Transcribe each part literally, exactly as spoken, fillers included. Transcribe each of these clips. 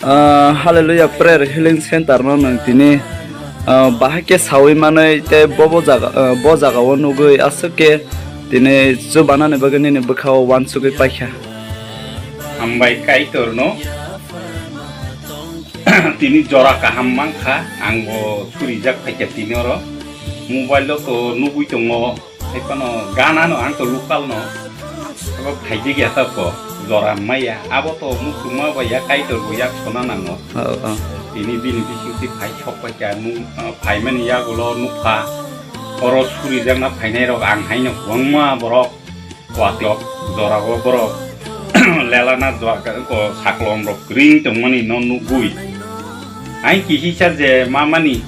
Ah, Hallelujah Prayer Healing Center no nwng tini, ah, bahai khe sawi manwi tei bo, bo jaga, ah, bo jaga o nugwi aswk khe tini chubanani bagwi nini bwkha o uansugwi paikha. Hambai Kaitor no. Tini jora kaham mankha, ang bo surijak phaikha tini oro. Mobile o to nugwi tongo, hai phano gana no ang to local no. Abo phaidi khe ta ko, jora maya. Abo to muchungma bai ya, Kaitor bo yak sona nango. Oh, oh. Tini bini bising si phai sok phaikha, nung, ah, phaimani yagulo nukha. Oro surijakna phainai rok ang haino kwbangma borok. Watlok jorao borok lelana jora ko saklom rok kwrwng tongmani no nugwi. Ai kihisa je mamani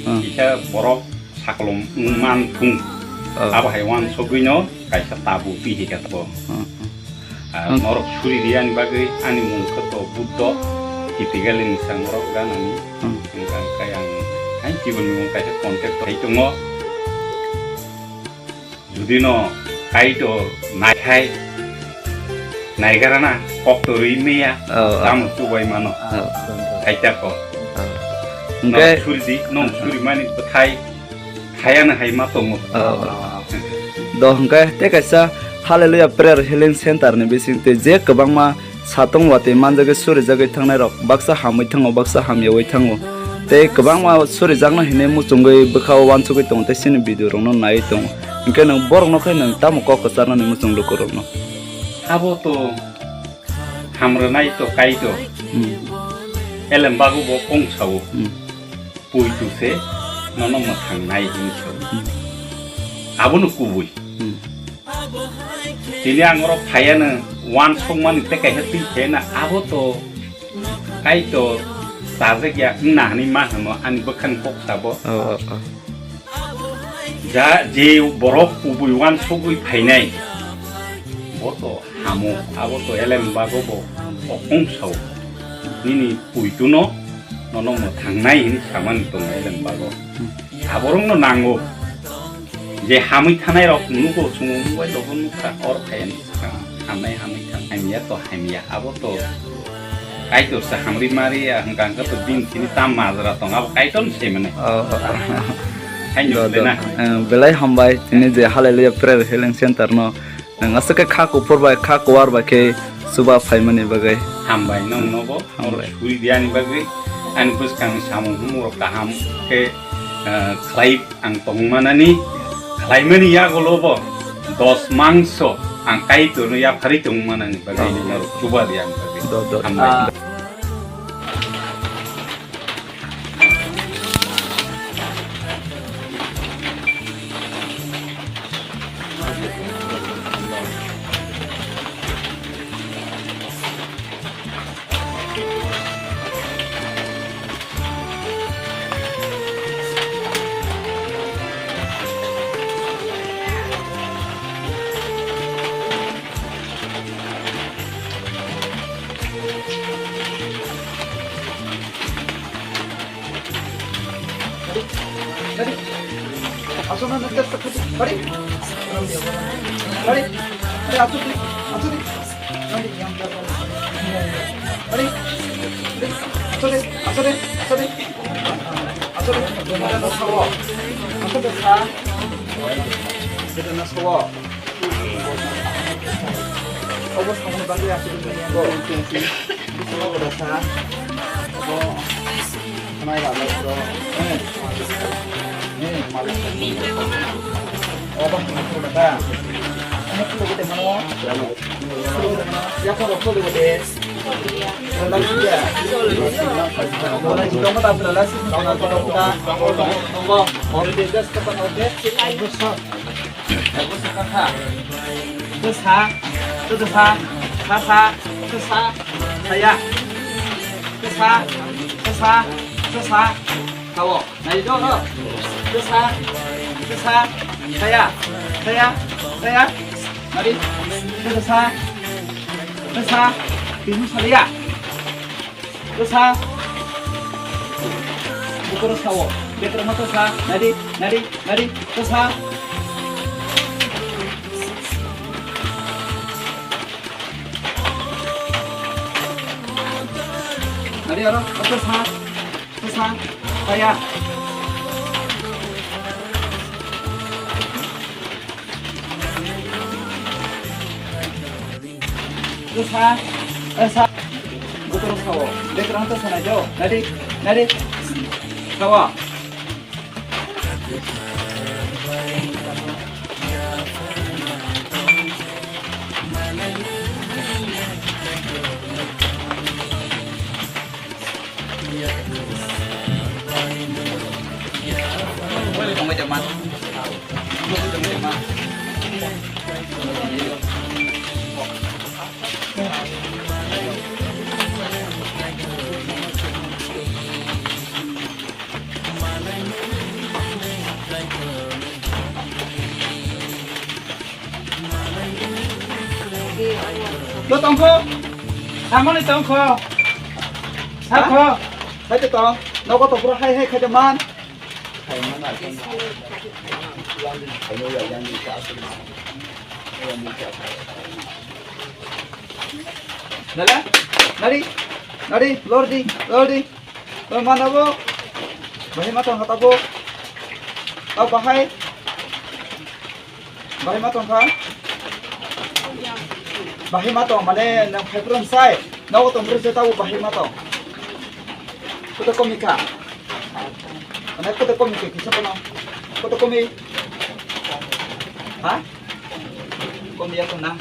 Hmm. Kisa borok saklom wngman thung. Oh. Abo hai uansugwi no kaisa tabu pihi ka tabo. Hmm, hmm. Ah, Hmm. norok suri riyani bagwi ani mung khe to Buddho Kitigali ni sang norok ganani. Hmm. Hingkha khe ang hai kiboni mung kaisa contact hai tongo. Judino Kaitor naikhai, naigarana kok torwi meya, Oh, oh. tamo chubai mano. Oh. Kaita ko. Oh. Nong Hingke suri di, nong Oh, oh. suri mani bwthai, khayana hai ma tongo. Oh, oh. Do hingke te kaisa Hallelujah Prayer Healing Center ni bising te je kwbangma Satong watwi manjagwi surijagwi thangnairok baksa hamwi thango, baksa hamyawi thango. Tei kwbangma surijakno hinwi muchungwi bwkhao uansugwi tongo tei chini video rokno naiwi tongo. Hinkhe nwng borokno khe nwng tamo kok kwcharnani muchung lukurokno? Abo to hamrwnai to Kaitor. Hmm. Elem bago bo kong sao. Hmm. Puitu se nono mwthang nai hwnwi sao. Hmm. Abono kubui. Hmm. Tini ang oro phaiya no uansukmani tei kaisa twi phaiya no abo to Kaitor chajak ya wngna hwnwi ma hwno ani bwkhani kok sabo. Oh, oh, oh. Ja, je borok kubui uansugwi phainai, bo to hamo, abo to elem bago bo okong sao. Nini puituno nono mwthangnai hwnwi samani tongo elem bago. Aborokno nango je hamwi thanai rok nugo, chwng mobile rogo nukha, or phaiya ni swkang hamnai hamwi thang, hamya to hamya, abo to Kaitor se hamri mari ya hwnkha hwnkhe to bini simi tam majra tong, abo Kaitor ni se mane. Oh, oh, oh. Haino Do, do. Belai na. Eh, belai hambai tini je Hallelujah Prayer Healing Center no nwng aswk khe kha kuphur bai kha kuwar bai khe chuba phaimani bagwi. Hambai nwng nobo, oro Hambai. Suri diani bagwi, ani bwskangni samung humung rok kaham khe, eh, khlai ang tongmanani, khlaimani yagulo bo dos mangso ang Kaitorno yapharwi tongmanani bagwi, Oh. Norok chuba diani bagwi. Do, do. Hambai. Ah. Ready? Ready? Asok na, na, na, na, ready? Ready? Ready, asok di, asok di. Ready? Ready? Asok di, asok di, asok di. Asok di, asok di. Asok di, sa. Kita na sawo. Obo samani bagwi aswk wngwi tongo. Bisingo boda sa. Obo khwnai rwlaio. Eh, eh, malik. Obo khwnai rwla ta. Omo khulugwi tongmano. Yaphang rok khulugwi de. Rwla siya. Bola jitong ta rwla si. Tongo. Oro de just ka pa de. Bwsa, bwsa, sa, sa, sa, saya, sa, sa, sa, sa, sa, sao, nai do, no, sa, sa, saya, saya, saya, nari, sa, sa, sa, tini saya. Bwsa. Bukoro sao. Betra ma bwsa. Nadi, nadi, nadi. Bwsa. Aro, aro sa, sa, kaya. Sa, sa. Bekerang sao. Bekerang to sana jo. Nadi, nadi. Sawa. Lo tongkho. Samoni tongkho. Sakho. Hai to tong. Nogo to pura hai hai khai man. Nala? Nari? Nari? Lordi? Lordi? Lor mana bo? Bahai ma tong hata bo? Tau bahai? Bahai ma tong kha? Bahai ma tong, mane nang phai phrwng sai? Nogo tong phrwng se tau bahai ma tong? Kuto komi kha? Mane kuto komi khe kisa kono? Kuto komi? Ha? Komi ya to na?